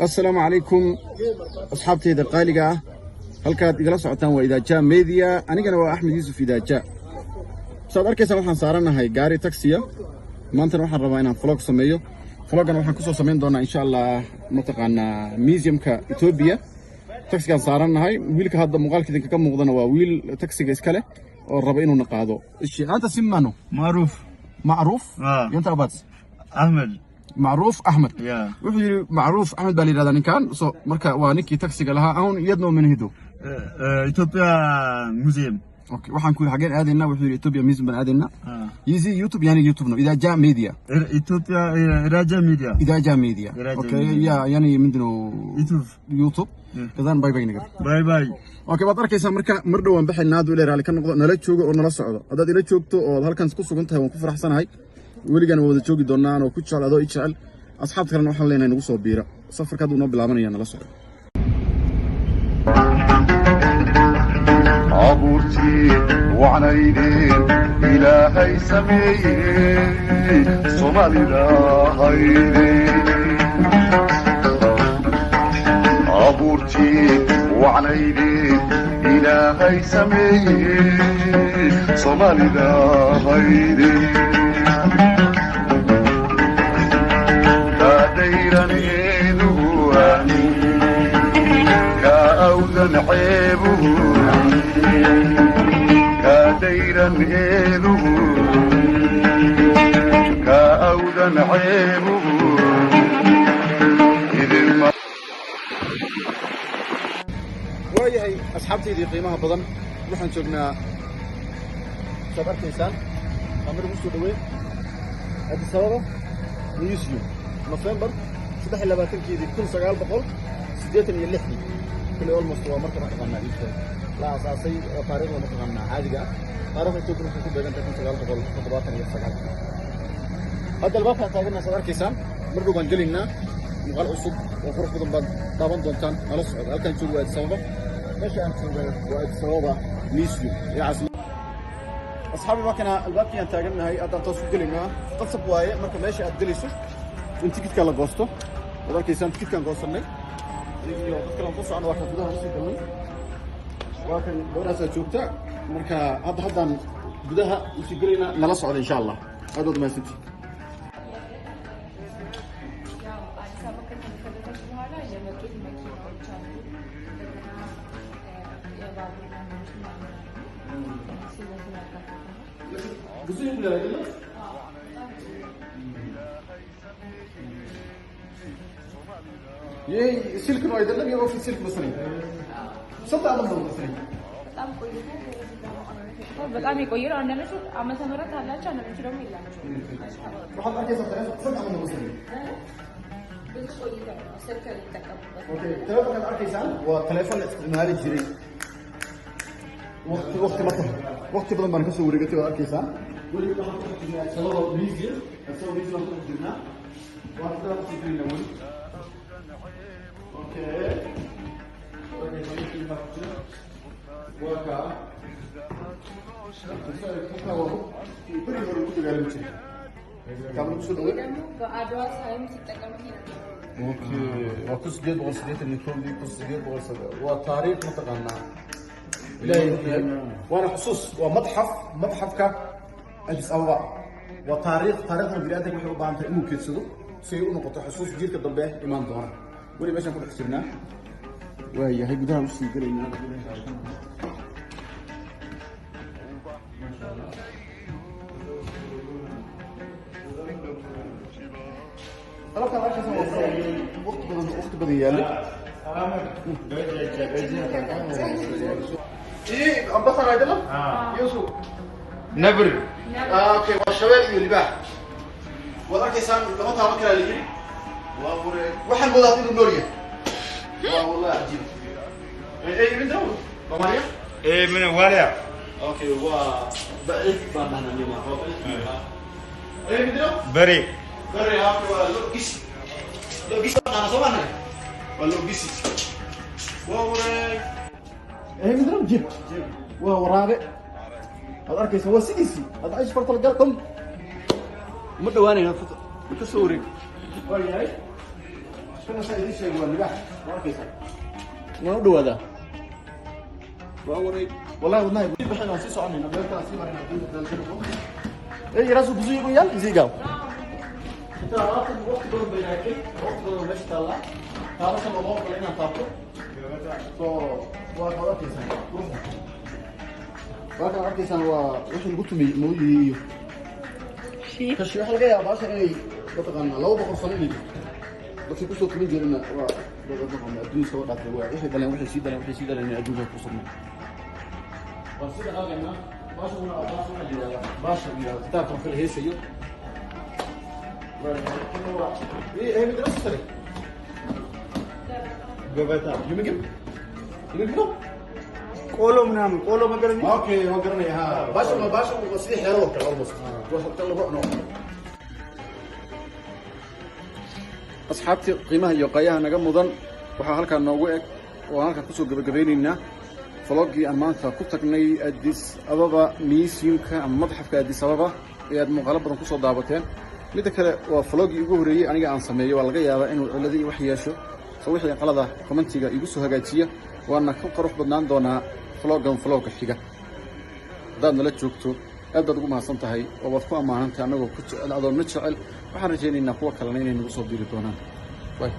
Assalaamu calaykum, asxaabtayda qaaliga ah. Halkaad igala socotaan waa Idaaja Media, anigana waa Axmed Yuusuf Idaaja. Saad arkaysaan, waxaan saaranahay gaari taxiya. Maantana waxaan rabaa inaan vlog sameeyo. Vloggan waxaan kusoo samayn doonaa, insha Allah, mataqaanaa, museumka Etoobiya. Taxigaan saarannahay. Wiilka hadda muuqaalka idinkaga muuqdana waa wiil taxiga iska leh oo raba inuuna qaado. أنت ስም ማን ነው? معروف. Macruuf. Ah. ያንተ አባት? أحمد. Macruuf Axmed. Yeah. Wuxuu yidhi Macruuf Axmed baa la yidhahdaa ninkan. So marka waa ninkii taxiga lahaa. አሁን የት ነው የምንሄደው? ኢትዮጵያ museum. Okay, waxaan ku yidhi xageen aadaynaa? Wuxuu yidhi Ethiopia Museum baan aadaynaa. Yizi YouTube, yani YouTube ነው Idaja Media. ኢትዮጵያ ኢዳጃ ሚዲያ. Idaja Media. Idaja Okay. Media. Yeah, yani ምንድነው? YouTube. YouTube. ከዛን bye bye ነገር. Bye bye. Okay, waad arkaysaa. Marka mar dhow waan baxaynaa, hadduu Ilaahay raalli ka noqdo. Nala joogo oo nala socdo. Haddaad ila joogto oo aad halkan ku sugan tahay, waan ku faraxsanahay. Weligana waa wada joogi doonaa anoo ku jecel, adoo i jecel. Asxaabta kalena waxaan leenahay nagu soo biira. Safarka hadduu noo bilaabanaya, nala socdo. Abuurtii wacnaydeen Ilaahay sameeyey Soomaalida haydeen. Abuurtii wacnaydeen Ilaahay sameeyey Soomaalida haydeen. Kaadhayraneeduhu ka awdan ceebuhu, kaadhayran eeduhu ka awdan ceebuhu idinma. Waayahay, asxaabtaydii qiimaha badan, waxaan joognaa, saad arkaysaan, kaamira ugu soo dhaweyn, Addis Ababa Museum, November 23-keedii 1986-dii. Kulli almost waa marka, mataqaanaa, iibka la aasaasay oo taariikhda, mataqaanaa, caadiga ah. Taariikhda Ethiopia waxay ku beegan tahay 1979. Hadda albaabkaan taaganaa, saad arkaysaan. Mar dhow baan gelaynaa. Muuqaal cusub oo qurux badan baad daawan doontaan. Nala socda. Halkaan joogo waa Addis Ababa. Meesha aan joogay waa Addis Ababa Museum ee caasimad. Asxaabi, waa kana albaabkii aan taagannahay. Haddaan toos ku gelaynaa. Qasab waaye marka meesha aad gelayso in tikidka la goosto. Waad arkaysaan, tikidkaan goosannay iyo dad kale aan ku socono. Waa kan gudaha usii galnay. Waa kan gabadhaasaa joogta. Marka hadda haddaan gudaha usii gelaynaa. Nala socda, insha Allah. Aad waad mahadsantihi. ያው አዲስ አበባ ከተመሰረተች በኋላ የመጡት መኪናዎች አሉ። እንደገና የባቡር መንገዶች ምናምን አሉ። እነሱን ያካተተ ነው። ብዙ ይጉላል አይደለም? ይህ ስልክ ነው አይደለም? የ office ስልክ መሰለኝ። ስንት ዓመት ነው መሰለኝ? በጣም ቆይቶ በጣም የቆየ ነው። አንዳንዶቹ ዓመተ ምህረት አላቸው፣ አንዳንዶቹ ደግሞ የላቸውም። waxaad arkaysaa taleefon ስንት ዓመት ነው መሰለኝ? ብዙ ቆይተው ነው ስልክ ሊጠቀሙበት። Okay, taleefonkaad arkaysaan waa taleefon la isticmaali jiray waqti waqti marka waqti badan baan kasoo wareegatay. Waad arkaysaan, weli waxaan ku dhex jirnaa Addis Ababa Museum. Addis Ababa Museum baan ku dhex jirnaa. Waan gudaha kusii gelaynaa weli. Okay, arkaysaa wixii baa ku jira. Waa kaa beri hore ku dagaalami jiray. Kaamil kusoo dhaweey. ደግሞ በአድዋ time ሲጠቀሙት ነበር። Okay, waa 1881-dii, 1800. Waa taariikh, mataqaanaa, Ilaahay ogyahay. Waana xusuus, waa madxaf, madxafka Addis Ababa. Waa taariikh. Taariikhdana bini'aadamka waxay u baahan tahay inuu keedsado si ay u noqoto xusuus jiilka dambe imaan doona. Weli meeshaan ku dhex jirnaa. Waayahay, gudahaan usii gelaynaa. Maasha Allah. Qalabkaan arkaysan waa qalab waqti badan, waqti badan yaallay. ይህ አንበሳ ነው አይደለም? ዩሱፍ? ነብር. Okay, waa shabeel iyo libaax. Waad arkaysaan, lama taaban karaa la yidhi. Waa wure, waxaan moodaa inuu nool yahay. Waa wallahi cajiib. Ey, ምንድን ነው በአማርኛ? ምን ዋልያ. Okay, waa በዒፍ baan dhahnaa nima. Waa በዒፍ. Ey, ምንድን ነው? በሬ. በሬ. Okay, waa lo gisi. Lo gisi baan dhahnaa, soo maaha? Waa lo gisi. Waa wure. Ey, ምንድን ነው? ጅብ. Waa waraabe. Waad arkaysaa, waa sidiisii. Hadda aish farta la gal qam uma dhawaanayna, ka soo wareeg. Waa yahay. Kana saa idiin sheegay waa libaax. Ma arkaysaa? Waan u dhawaadaa. Waa wareeg. Wallahi wadnaha bixin, waan sii soconayna, meel kale aan sii marayna haddii daalka. Ee የራሱ ብዙ ይቆያል እዚህ ጋር። Inta alaabtan waqti badan bay raagtay, waqti badan meesha taallaa. Taabasha looma ogola inaan taabto. So waa kaad arkaysaan quruxda. Waa kaad arkaysaan, waa wixii lagu tumiyey mooyihii iyo kashi. Waxaa laga yaabaa baasha inay mataqaanaa 200 sano inay jirto. Dadkii kusoo tumin jirana waa dad mataqaanaa adduun soo dhaafay. Waa wixii dhaleen, waxay sii dhaleen, waxay sii dhaleen inay adduunka ku sugnay. Waan sii dhaqaaqaynaa. Baasha una baasha waxaa la yidhahdaa baasha la yidhahdaa kitaabka marka la heesayo. ይሄ ምንድን ነው ስትለኝ? ገበታ። የምግብ የምግብ ነው። ቆሎ ምናምን፣ ቆሎ መገረኝ። Okay, waan garanaya. Ha, baasha baasha waa sidii xeero oo kale almost, wax tan lagu cuno. Asxaabtii qiimaha iyo qayaha naga mudan, waxaa halkaan noogu eg oo aan halkaan kusoo gabagabeynaynaa vlog-gii aan maanta ku tagnay Addis Ababa Museumka ama madxafka Addis Ababa ee aad muuqaalo badan kusoo daabateen. Midda kale, waa vlog-gii ugu horreeyey aniga aan sameeyo. Waa laga yaabaa inuu cilado iyo wax yeesho, so wixii qalada comment-iga igu soo hagaajiya, waana ka qurux badnaan doonaa vlog-gan vlog-ga xiga. Haddaad nala joogto, aad baad ugu mahadsan tahay oo waad ku ammaanantahay. Annagoo ku jecel adoonna jecel, waxaan rajaynaynaa kuwa kalena inay nagu soo biiri doonaan. Bye.